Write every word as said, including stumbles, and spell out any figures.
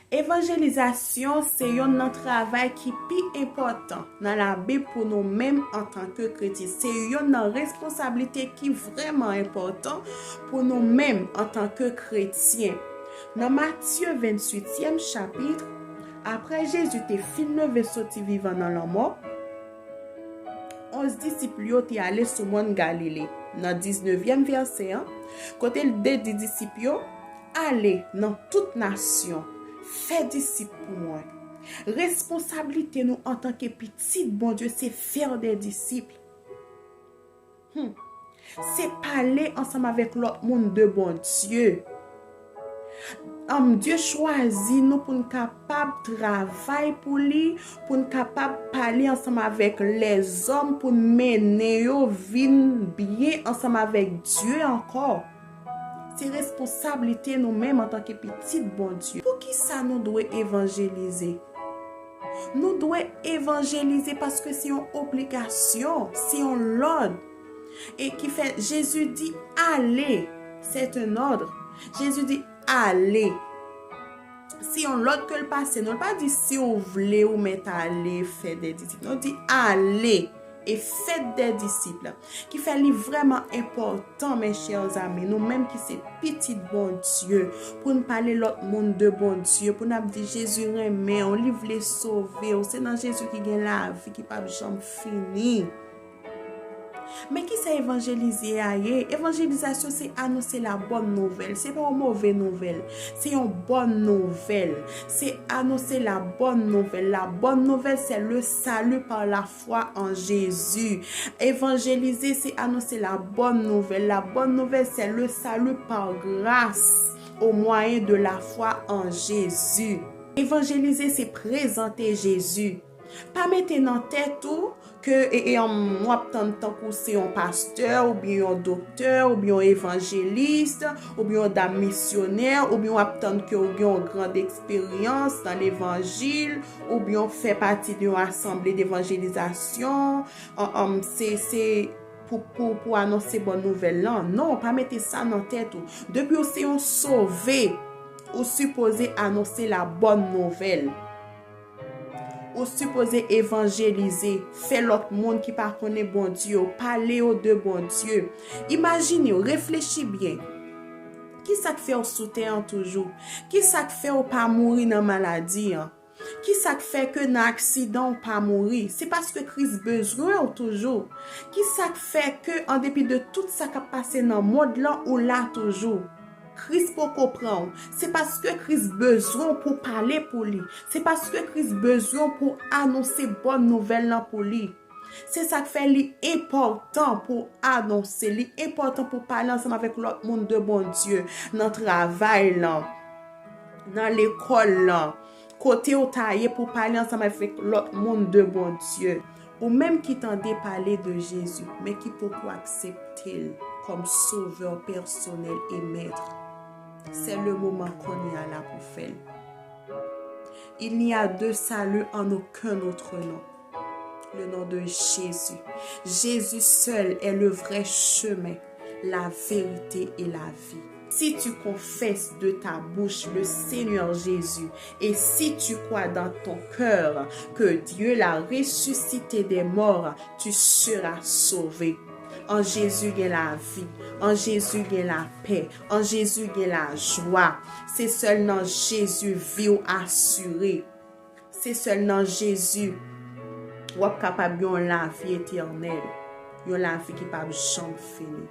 Evanjelizasyon se yonn nan travay ki pi enpòtan nan Labib pou nou menm antanke kretyen. Se yonn nan responsablite ki vrèman enpòtan pou nou menm antanke kretyen. Nan Matye venntuityèm chapit, apre Jezi te fin leve soti vivan nan lanmò, onz disip li yo te ale sou mòn Galile. Nan diznevyèm vèsè an, kote l te di disip yo, "Ale nan tout nasyon, fè disip pou mwen." Responsablite nou antanke pitit Bondye se faire des disciples. Hmm. Se pale ansanm avèk lòt moun de Bondye. Anm, Dye chwazi nou pou n kapab travay pou li, pou n kapab pale ansanm avèk lèzòm, pou n mennen yo vin byen ansanm avèk Dye ankò. Se responsablite nou menm antanke pitit Bondye. Poukisa nou dwe evanjelize? Nou dwe evanjelize paske se yon obligasyon, se yon lòd. E ki fè Jezi di, "Ale." C'est un ordre. Jezi di, "Ale." Se yon lòd ke l pase nou. L pa di, "Si w vle, ou mèt ale fè de disip." Non, l di, "Ale e fè de disip." Ki fè li vrèman enpòtan, mes chers amis, nou menm ki se pitit Bondye, pou n pale lòt moun de Bondye, pou n ap di, "Jezi renmen w, li vle sove w." Se nan Jezi ki gen lavi ki p ap janm fini. Men ki sa evanjelize a ye? Evanjelizasyon se anonse la bonne nouvelle. Se pa yon move nouvèl. Se yon bòn nouvèl. Se anonse la bonne nouvelle. La bonne nouvelle, c'est le salut par la foi en Jésus. Evanjelize, se anonse la bonne nouvelle. La bonne nouvelle, c'est le salut par grâce au moyen de la foi en Jésus. Evanjelize, se prezante Jezi. Pa mete nan tèt ou ke e, e, w ap tann tankou se yon pastè, oubyen yon doktè, oubyen yon evanjelis, oubyen yon dam misyonè, oubyen w ap tann ke w gen yon grand eksperyans nan levanjil, oubyen w fè pati de yon asanble devanjelizasyon, an, an, se, se pou, pou, pou anonse bòn nouvèl lan. Non, pa mete sa nan tèt ou. Depi w se yon sove, ou sipoze anonse la bòn nouvèl. Ou sipoze evanjelize, fè lòt moun ki pa konnen Bondye yo, pale yo de Bondye. Imajine w, reflechi byen. Ki sa k fè w sou tè an toujou? Ki sa k fè w pa mouri nan maladi an? Ki sa k fè ke nan aksidan w pa mouri? Se paske Kris bezwen w toujou. Ki sa k fè ke, an depi de tout sa k ap pase nan mond lan, ou la toujou? Kris poko pran w. Se paske Kris bezwen w pou w pale pou li. Se paske Kris bezwen w pou w anonse bòn nouvèl lan pou li. Se sa k fè li enpòtan pou w anonse, li enpòtan pou w pale ansanm avèk lòt moun de Bondye, nan travay lan, nan lekòl lan, kote w ta ye pou w pale ansanm avèk lòt moun de Bondye. Ou menm ki tande pale de Jezi, men ki poko aksepte l kòm sovè pèsonèl e mèt, se le moman kounye a la pou fè l. Il n'y a de salut en aucun autre nom. Le nom de Jésus. Jésus seul est le vrai chemin, la vérité et la vie. Si tu confesses de ta bouche le Seigneur Jésus et si tu crois dans ton cœur que Dieu l'a ressuscité des morts, tu seras sauvé. An Jezi gen lavi, an Jezi gen lapè, an Jezi gen lajwa. Se sèl nan Jezi vi w asire. Se sèl nan Jezi w ap kapab gen yon lavi etènèl, yon lavi ki p ap janm fini.